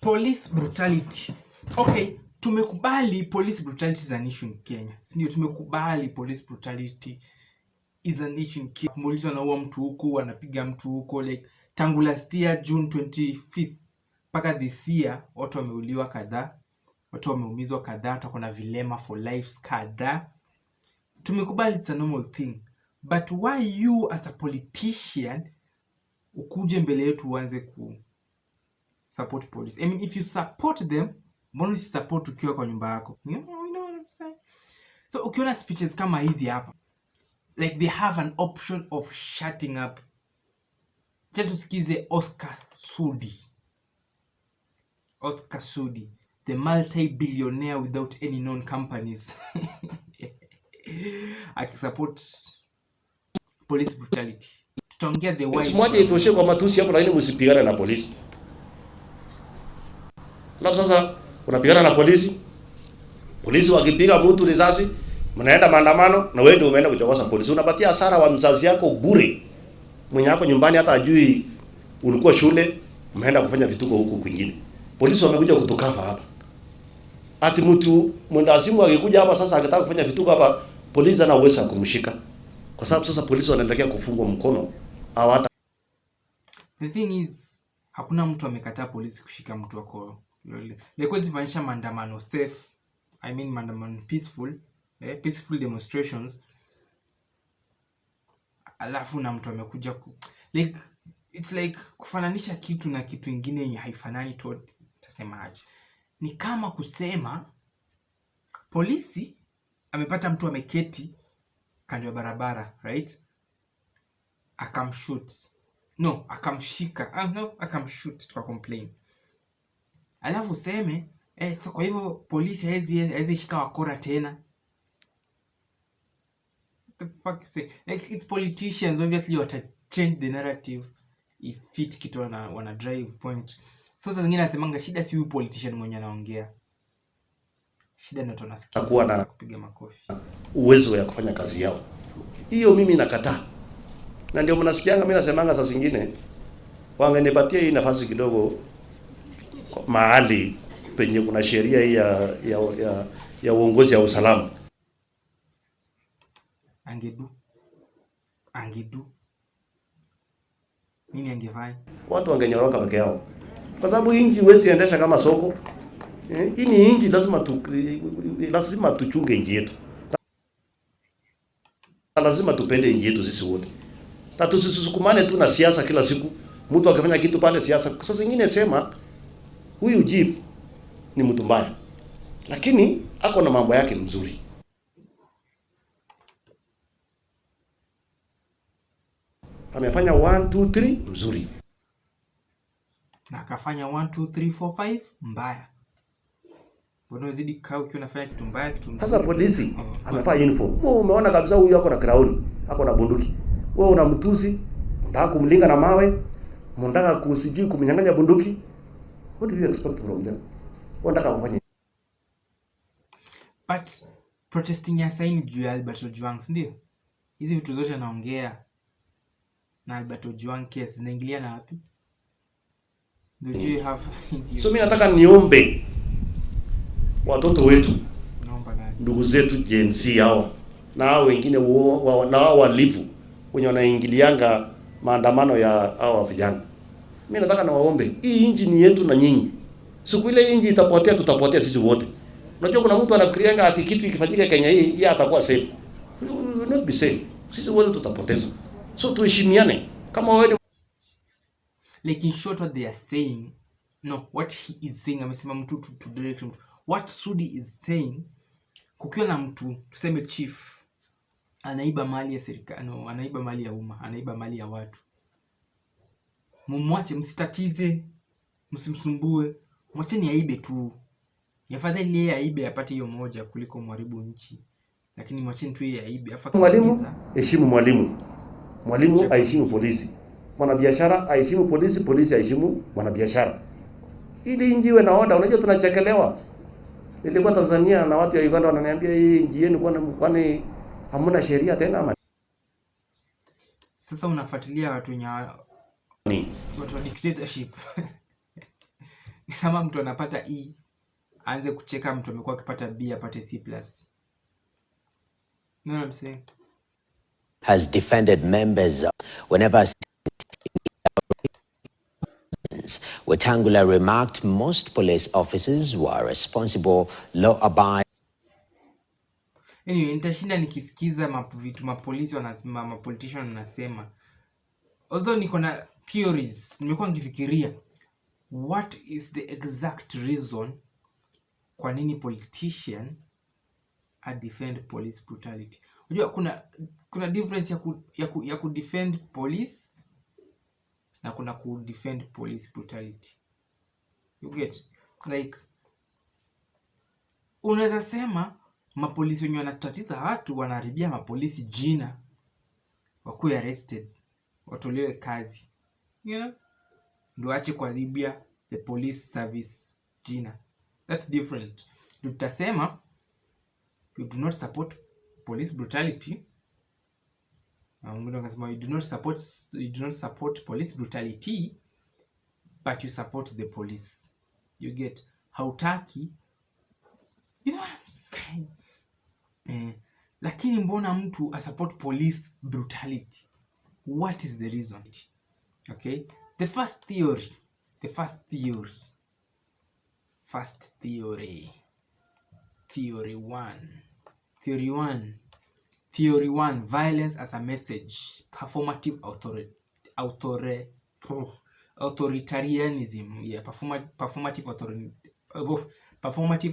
Police brutality. Okay, tumekubali police brutality is an issue in Kenya. Si ndio? Tumekubali police brutality is an issue in Kenya. Polisi wanaua mtu huku, wanapiga mtu huko, like tangu last year June 25th mpaka this year watu wameuliwa kadhaa, watu wameumizwa kadhaa, watu wako na vilema for lives kadhaa. Tumekubali it's a normal thing. But why you as a politician ukuje mbele yetu uanze ku support police? I mean, if you support them, mbona usisupport ukiwa kwa nyumba yako? You know what I'm saying? So ukiona speeches kama hizi hapa, like they have an option of shutting up. Acha tusikize Oscar Sudi. Oscar Sudi, the multi-billionaire without any known companies, akisupport police brutality. Tutaongea the why. Mwache itoshe kwa matusi hapo, lakini msipigane na polisi. Alafu sasa unapigana na polisi, polisi wakipiga mtu risasi, mnaenda maandamano na wewe ndio umeenda kuchokoza polisi. Unapatia hasara wa mzazi yako bure. Mwenye yako nyumbani hata ajui ulikuwa shule, umeenda kufanya vituko huku kwingine. Polisi wamekuja kutucover hapa. Ati mtu mwendawazimu akikuja hapa sasa akitaka kufanya vituko hapa, polisi ana uwezo wa kumshika. Kwa sababu sasa polisi wanaelekea kufungwa mkono au hata The thing is, hakuna mtu amekataa polisi kushika mtu wako. Like huwezi fanyisha maandamano safe, I mean maandamano peaceful, peaceful demonstrations, alafu na mtu amekuja like it's like kufananisha kitu na kitu ingine yenye haifanani tu, utasemaje? Ni kama kusema polisi amepata mtu ameketi kando ya barabara, right? Akamshoot. No, akamshika. Ah, no, akamshoot tuka complain. Alafu useme so kwa hivyo polisi hawezi shika wakora tena. What the fuck you say? Like it's politicians obviously wata change the narrative if fit kitu wana drive point. So saa zingine nasemanga shida si huyu politician mwenye anaongea. Shida ni watu wanasikia kuwa na kupiga makofi. Uwezo ya kufanya kazi yao. Hiyo mimi nakataa. Na ndio mnasikianga mimi nasemanga saa zingine wangenipatia hii nafasi kidogo mahali penye kuna sheria hii ya uongozi ya usalama. Angedu. Angedu. Nini angefanya? Watu wangenyoroka peke yao. Kwa sababu nchi huwezi endesha kama soko. Hii ni nchi, lazima tuchunge nchi yetu. Lazima tupende nchi yetu sisi wote. Na tusisukumane tu na siasa kila siku. Mtu akifanya kitu pale siasa. Sasa zingine sema huyu chief ni mtu mbaya, lakini ako na mambo yake mzuri. Amefanya 1 2 3 mzuri. Na akafanya 1 2 3 4 5 mbaya. Mbona uzidi kukaa ukiwa unafanya kitu mbaya, kitu mzuri? Sasa polisi Oh. amevaa uniform. Wewe umeona kabisa huyu ako na crown, ako na bunduki. Wewe unamtusi, unataka kumlinga na mawe, unataka kusijui kumnyang'anya bunduki. What do you expect from them? Unataka kufanya But protesting ya saini juu ya Albert Ojwang, si ndio? Hizi vitu zote anaongea na Albert Ojwang case zinaingilia na wapi? Do you have So mimi nataka niombe watoto wetu, Naomba nani? Ndugu zetu Gen Z hawa na hao wengine na hao walivu wenye wanaingilianga maandamano ya hawa vijana. Mimi nataka niwaombe, hii nchi ni yetu na nyinyi. Siku ile nchi itapotea, tutapotea sisi wote. Unajua kuna mtu anafikirianga ati kitu ikifanyika Kenya hii, yeye atakuwa safe. We will not be safe. Sisi wote tutapoteza. So tuheshimiane. Kama wewe ni Like in short, what they are saying, no, what he is saying, amesema mtu to direct mtu. What Sudi is saying, kukiwa na mtu tuseme chief anaiba mali ya serikali, no, anaiba mali ya umma, anaiba mali ya watu, mumwache, msitatize, msimsumbue, mwacheni aibe tu. Ni afadhali yeye aibe apate hiyo moja kuliko mharibu nchi, lakini mwacheni tu yeye aibe. Afa mwalimu, akimaliza heshimu mwalimu. Mwalimu aheshimu polisi. Mwanabiashara aheshimu polisi, polisi aheshimu mwanabiashara. Ili nchi iwe na order. Unajua tunachekelewa. Nilikuwa Tanzania na watu ya Uganda wananiambia, "Hii nchi yenu kwani hamna sheria tena ama Sasa unafuatilia watu wenye nini?" watu wa dictatorship. Kama mtu anapata E, aanze kucheka mtu amekuwa akipata B apate C+. You know what I'm saying? Has defended members whenever Wetangula remarked most police officers were responsible, law-abiding Anyway, nitashinda nikisikiza vitu mapolisi wanasema, mapolitician wanasema. Although niko na theories, nimekuwa nikifikiria what is the exact reason kwa nini politician a defend police brutality. Unajua kuna difference ya ku defend police na kuna ku defend police brutality. You get? Like, unaweza sema mapolisi wenye wanatatiza watu, wanaharibia mapolisi jina, wakuwe arrested, watolewe kazi, ndio waache kuharibia the police service jina. That's different. Tutasema you do not support police brutality, na wengine wakasema you do not support police brutality, but you support the police. You get? Hautaki, you know what I'm saying? Eh, lakini mbona mtu asupport police brutality? What is the reason? Okay, the first theory, first theory, theory one, theory one, theory one: violence as a message, performative authoritarianism. Yeah, performative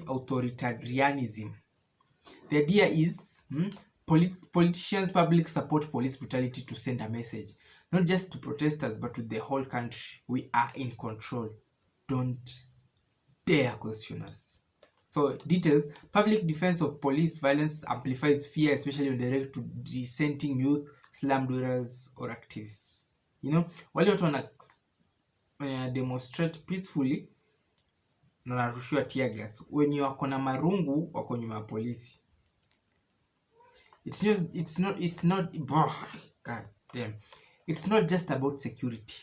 authoritarianism. The idea is, politicians public support police brutality to send a message, not just to protesters but to the whole country: we are in control, don't dare question us. So details: public defense of police violence amplifies fear, especially when directed to dissenting youth, slum dwellers or activists. Wale watu wana demonstrate peacefully na wanarushiwa tear gas, wenye wako na marungu wako nyuma ya polisi. It's just it's not oh, God damn. It's not just about security,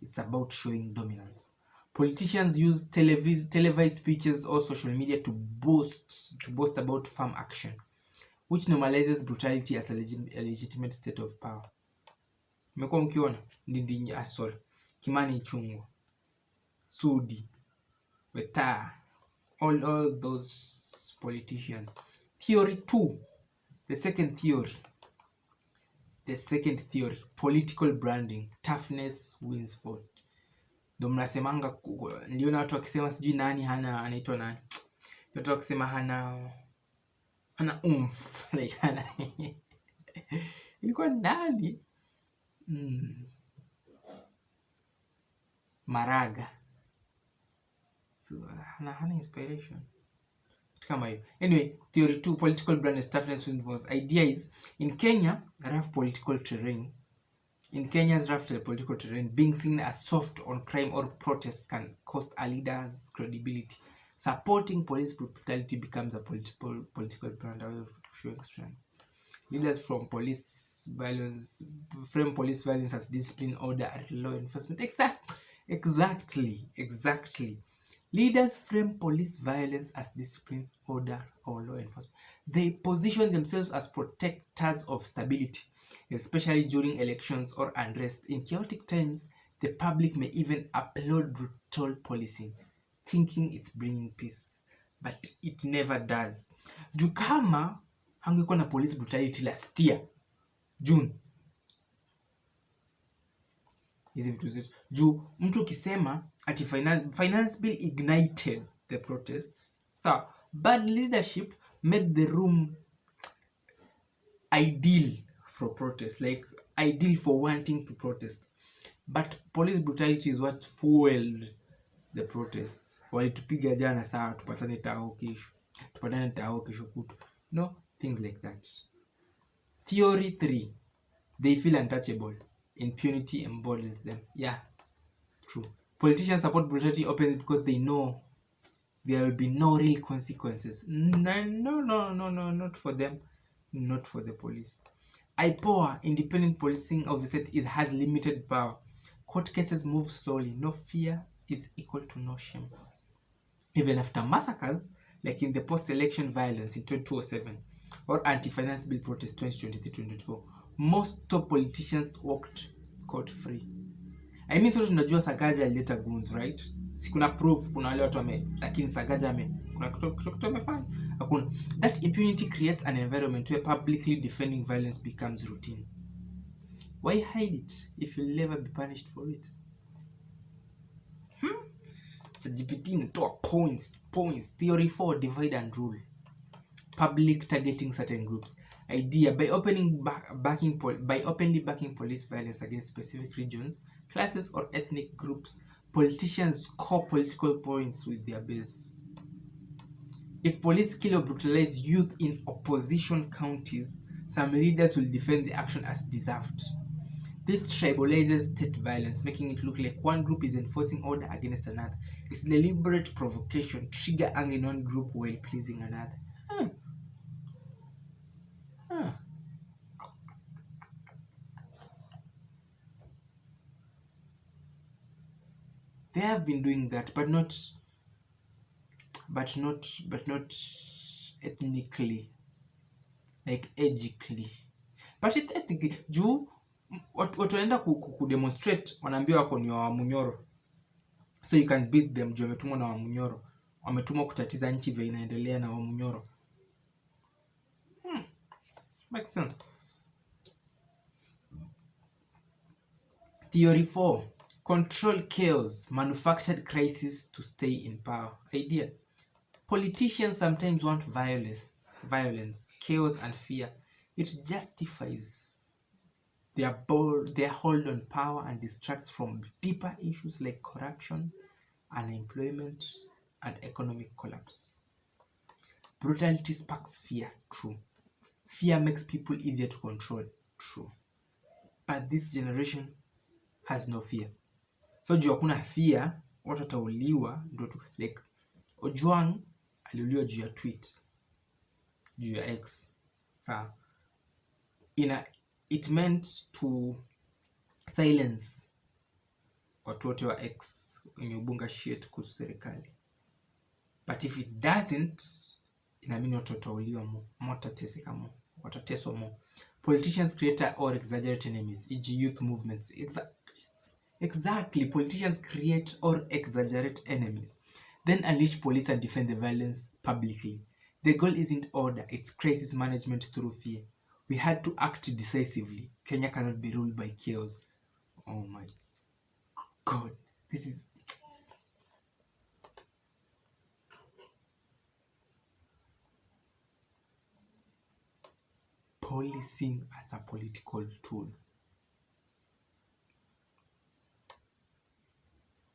it's about showing dominance. Politicians use televised speeches or social media to boast about firm action, which normalizes brutality as a legitimate state of power. Mmekuwa mkiona Ndindi, ah, sorry, Kimani Ichung'wah, Sudi, Weta, all those politicians. Theory 2, the second theory. The second theory, political branding, toughness wins vote. Ndo mnasemanga, niliona watu wakisema sijui nani hana, anaitwa nani, watu wakisema hana oomph, like hana, ilikuwa nani? Maraga. So, hana inspiration, kitu kama hiyo. Anyway, theory 2, political brand and toughness wins votes. Idea is, in Kenya's rough political terrain, being seen as soft on crime or protest can cost a leader's credibility. Supporting police brutality becomes a political brand, a way of showing strength. Leaders from police violence frame police violence as discipline, order, and law enforcement. Exactly. Leaders frame police violence as discipline, order, or law enforcement. They position themselves as protectors of stability, especially during elections or unrest. In chaotic times, the public may even applaud brutal policing, thinking it's bringing peace. But it never does. Juu kama hangekuwa na police brutality last year, June, hizi vitu zetu, juu mtu ukisema ati finance bill ignited the protests, so bad leadership made the room ideal for protest, like ideal for wanting to protest, but police brutality is what fueled the protests. Walitupiga jana, sawa, tupatane tao kesho, tupatane tao kesho kutu, no, things like that. Theory 3, they feel untouchable. Impunity emboldens them. Yeah, true. Politicians support brutality openly because they know there will be no real consequences. No, not for them, not for the police. IPOA, independent policing officer, is has limited power. Court cases move slowly. No fear is equal to no shame. Even after massacres, like in the post-election violence in 2007 or anti-finance bill protest 2023-2024, most top politicians walked scot-free. I mean, sote tunajua Sakaja alileta goons, right? Si kuna proof, kuna wale watu wame, lakini Sakaja ame, kuna kitu amefanya? Hakuna. That impunity creates an environment where publicly defending violence becomes routine. Why hide it if you'll never be punished for it? ChatGPT inatoa points, points. Theory 4, divide and rule. Public targeting certain groups. Idea, by openly backing police violence against specific regions, classes or ethnic groups, politicians score political points with their base. If police kill or brutalize youth in opposition counties, some leaders will defend the action as deserved. This tribalizes state violence, making it look like one group is enforcing order against another. It's deliberate provocation, trigger anger in one group while pleasing another. Huh. Huh. They have been doing that, but not ethnically, like ethically. But it ethnically, juu watu wanaenda kudemonstrate wanaambiwa wako ni wa Wamunyoro, so you can beat them juu wametumwa na Wamunyoro, wametumwa kutatiza nchi vile inaendelea na Wamunyoro. Makes sense. Theory 4, control chaos, manufactured crisis to stay in power. Idea, politicians sometimes want violence, chaos and fear. It justifies their hold on power and distracts from deeper issues like corruption, unemployment, and economic collapse. Brutality sparks fear, true. Fear makes people easier to control, true. But this generation has no fear. So juu hakuna fear, watu watauliwa ndo tu, like Ojwang aliuliwa juu ya tweet, juu ya X. Sawa. Ina it meant to silence watu wote wa X wenye ubunga shit kuhusu serikali. But if it doesn't, inaamini watu watauliwa mo, watateseka mo, watateswa mo. Politicians create or exaggerate enemies, e.g. youth movements. Exactly, politicians create or exaggerate enemies, then unleash police and defend the violence publicly. The goal isn't order, it's crisis management through fear. We had to act decisively. Kenya cannot be ruled by chaos. Oh my God, this is policing as a political tool.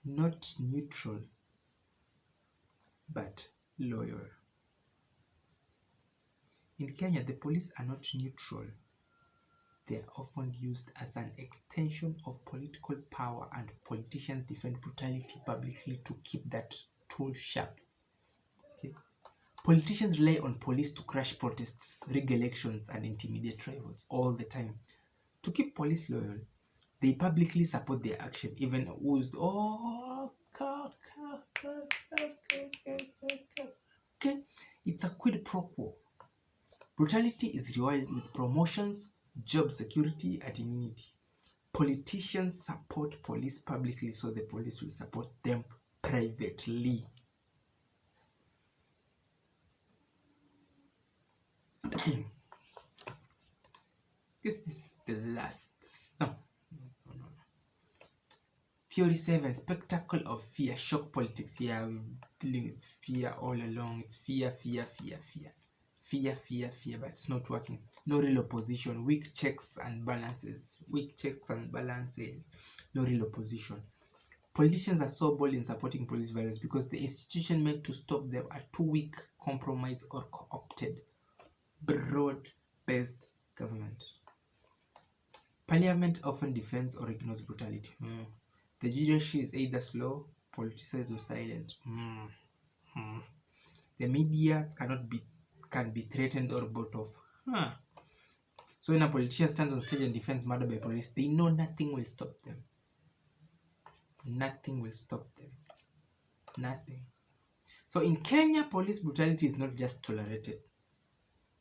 Not neutral, but loyal. In Kenya, the police are not neutral. They are often used as an extension of political power, and politicians defend brutality publicly to keep that tool sharp. Okay. Politicians rely on police to crush protests, rig elections, and intimidate rivals all the time. To keep police loyal, they publicly support their action, even who's oh, okay. It's a quid pro quo. Brutality is rewarded with promotions, job security, and immunity. Politicians support police publicly, so the police will support them privately. Damn. Guess this is the last. No, no, no, no. Theory 7, spectacle of fear, shock politics. Yeah, we're dealing with fear all along. It's fear, fear, fear, fear. Fear, fear, fear, but it's not working. No real opposition. Weak checks and balances. Weak checks and balances. No real opposition. Politicians are so bold in supporting police violence because the institution meant to stop them are too weak, compromised, or co-opted. Broad-based government. Parliament often defends or ignores brutality. The judiciary is either slow, politicized, or silent. The media can be threatened or bought off. Huh. So when a politician stands on stage and defends murder by police, they know nothing will stop them. Nothing will stop them. Nothing. So in Kenya, police brutality is not just tolerated,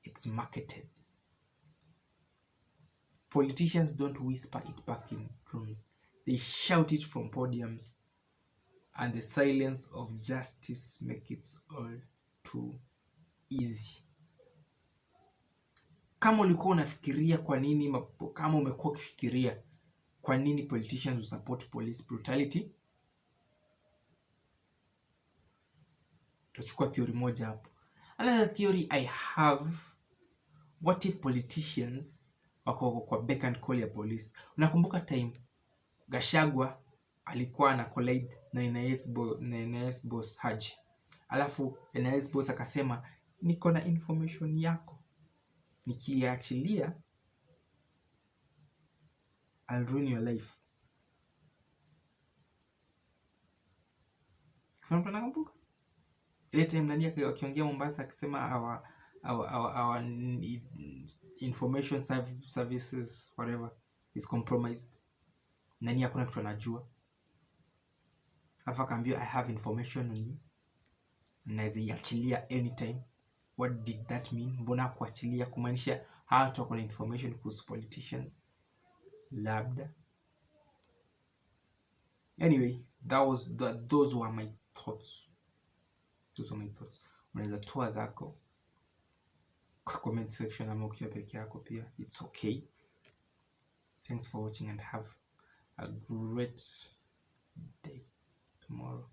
it's marketed. Politicians don't whisper it back in rooms. They shout it from podiums, and the silence of justice make it all too easy. Kama ulikuwa unafikiria kwa nini, kama umekuwa ukifikiria kwa nini politicians support police brutality, tutachukua theory moja hapo. Another theory I have, what if politicians wako kwa beck and call ya police? Unakumbuka time Gachagua alikuwa na collide na NIS, na NIS boss Haji, alafu NIS boss akasema niko na information yako, nikiachilia I'll ruin your life. Kuna mtu anakumbuka ile time nani akiongea Mombasa akisema our information services whatever is compromised, nani hakuna kitu anajua, alafu akaambiwa I have information on you, naweza iachilia anytime. What did that mean? Mbona kuachilia? Kumaanisha hawa watu wako na information kuhusu politicians labda. Anyway, those were my thoughts. Those were my thoughts. Unaweza toa zako kwa comment section ama ukiwa peke yako pia, it's okay. Thanks for watching and have a great day tomorrow.